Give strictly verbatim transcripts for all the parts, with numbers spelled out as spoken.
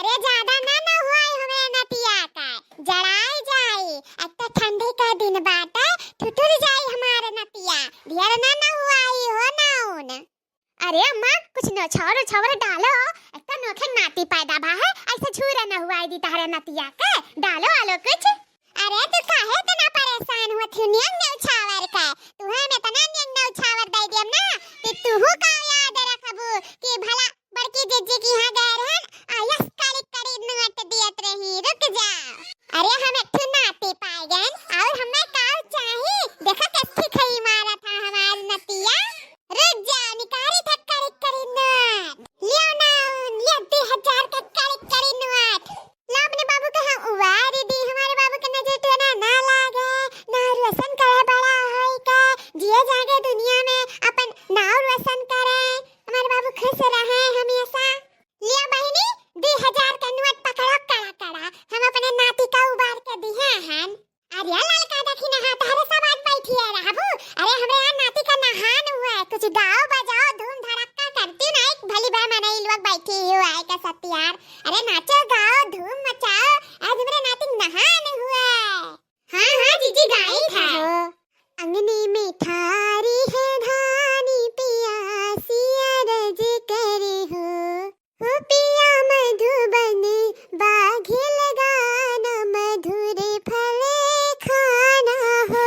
ते ज्यादा ना नहुआई हमरे नतिया का, जड़ाई जाई। एक तो ठंडी का दिन बाटे, ठुठुर जाई हमार नतिया। ढेर ना नहुआई हो नाउन। अरे अम्मा, कुछ नौछावर उछावर डालो, एक तो नोखे नाती पैदा भा है, ऐसे झूरे नहुआई दी तहरे नतिया के, डालो आलो कुछ। अरे तू काहे इतना परेशान होत हू नियम नौछावर का? तुहे में इतना नियम नौछावर दे दियम ना कि तूहू का याद रखबू कि भला बड़की जिज्जी की यहाँ गए रहन, आ यस कड़ी कड़ी नोट दियत रही। रुक जा, अरे हम एक ठो नाती पाए गए और हमें का चाही? देखा कैसे खई मारत है हमार नतिया। रुक जा, निकारी था कड़ी कड़ी नोट। लियो ना, लियो दो हजार का कड़ी कड़ी नोट। ला अपने बाबू के हम उबारी दी, हमारे बाबू के नजर टोना ना लागे, नाव रोशन करे बड़ा होई के, जिए जागे दुनिया में अपन नाव रोशन करे, हमारे बाबू खुश रहे हमेशा। लिया बहिनी, दो हजार का नोट पकड़ो कड़ा कड़ा, हम अपने नाती का उबार के दिहे हन। अरे ललका देखी ना, तहरे सब आज बैठिए रहबू। अरे हमरे यहाँ नाती का नहान हुआ है, कुछ गाओ बजाओ, धूम धड़क्का करती ना, एक भली भाई मनई लोग बैठी हुआ है का सत्यार। अरे नाचो गाओ, धूम मचाओ, आज हमरे नाती का नहान हुआ है। हाँ हाँ जीजी गाई था। हो, अंगने में ठारी है धानी पियासी अरज करी हो। हो पिया मधुबन बाघे लगाना मधुर फल खाना हो।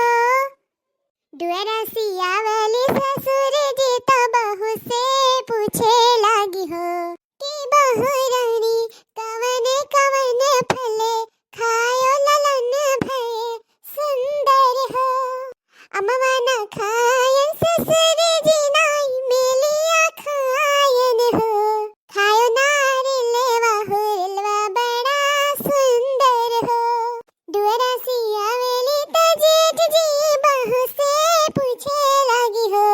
दुअरा सियावली ससुर जी तो बहू से पूछे लागी हो कि बहू रानी कवन कवन फल खायो ललन भये सुंदर हो। अमवा ना खायन ससुर जी नाई मेलिया खायन हो। खायो नारिल वाहुरलवा बड़ा सुंदर हो। दुअरा सियावली त जेठ जी बहू से पूछे लागी हो।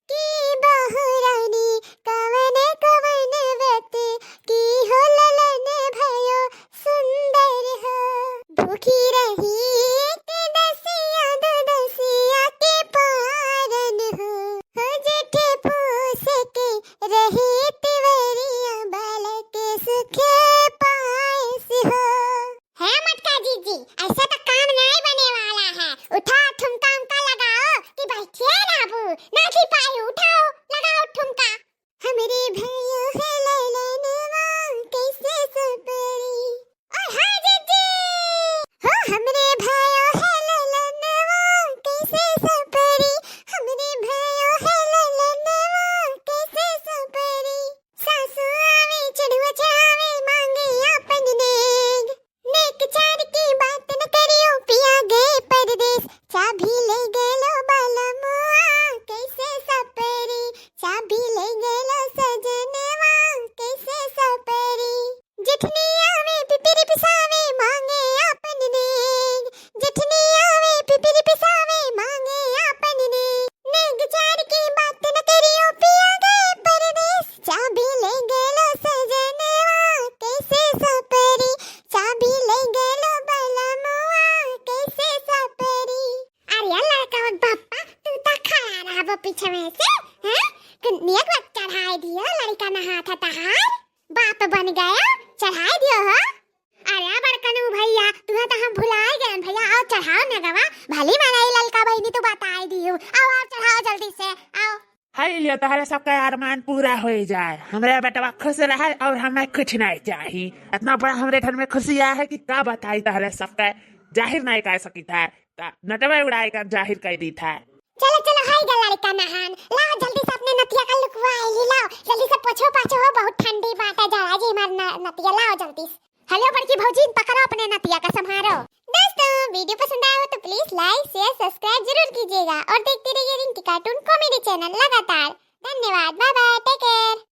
कि बहू रानी कवन कवन व्रत की हो ललन भयो सुंदर हो। भूखी रही एक दसिया दो दसिया के पारन हो। हो जेठे पूस के रही तिवरिया बालक सुखे पायस हो। हे मटका जीजी, ऐसे तो काम नहीं बने वाला है। उठाओ ठुमका उमका लगाओ कि बैठिए रहबू, नाची पाई, उठाओ लगाओ ठुमका। हमरे भयो है ललनवा कैसे सपरी। ओ हाँ जीजी। हो हमरे भयो है ललनवा कैसे सपरी। हमरे भयो है ललनवा कैसे सपरी। सासू आवे चढ़ुआ चढ़ावे मांगे आपन नेग। नेक चार की बात न करियो पिया गए परदेस। चाभी ले गलो बलमुआ कैसे सपरी। चाभी ले गलो सजनवा कैसे सपरी। जेठनी आवे पिपिरी पिसावे मांगे आपन नेग। जेठनी आवे पिपिरी पिसावे मांगे आपन नेग। नेग चार की बात न करियो पिया गए परदेस। चाभी ले गलो सजनवा कैसे सपरी। चाभी ले गलो बलमुआ कैसे सपरी। अरे लड़का बप्पा, तू तो खड़ा रहबो पीछे में से, हैं? कि नेग चढ़ाई दियो, लड़का नहात है तहार, बाप बन गया, चढ़ाई दियो हो। अरे बड़कनू भैया, तुहे तो हम भुलाए गए भैया, आओ चढ़ाओ नेगवा, भली मनई ललका बहिनी तू बताई दियो, आओ आओ चढ़ाओ जल्दी से, आओ। हाय लियो तहरे सबका अरमान पूरा हो जाए, हमरे बेटवा खुश रहे और हमें कुछ नहीं चाही। इतना बड़ा हमरे घर में खुशी आया है कि का बताई तहरे सबका, जाहिर नहीं कर सकी था। का नटवा उड़ाए का जाहिर कर दी था। चलो, चलो, हाय गा लड़का नहान, लाओ जल्दी से अपने नतिया का लुकवा आइली, लाओ जल्दी से पोछो पाछो हो, बहुत ठंडी बाटे, जरा जी मार न-, नतिया, लाओ जल्दी से। हेलो बड़की भौजी, पकड़ो अपने नतिया का संभारो। दोस्तों, वीडियो पसंद आया हो तो please like, share, subscribe जरूर कीजिएगा और देखते रहिए रिंकी cartoon comedy channel लगातार। धन्यवाद, bye bye, take care।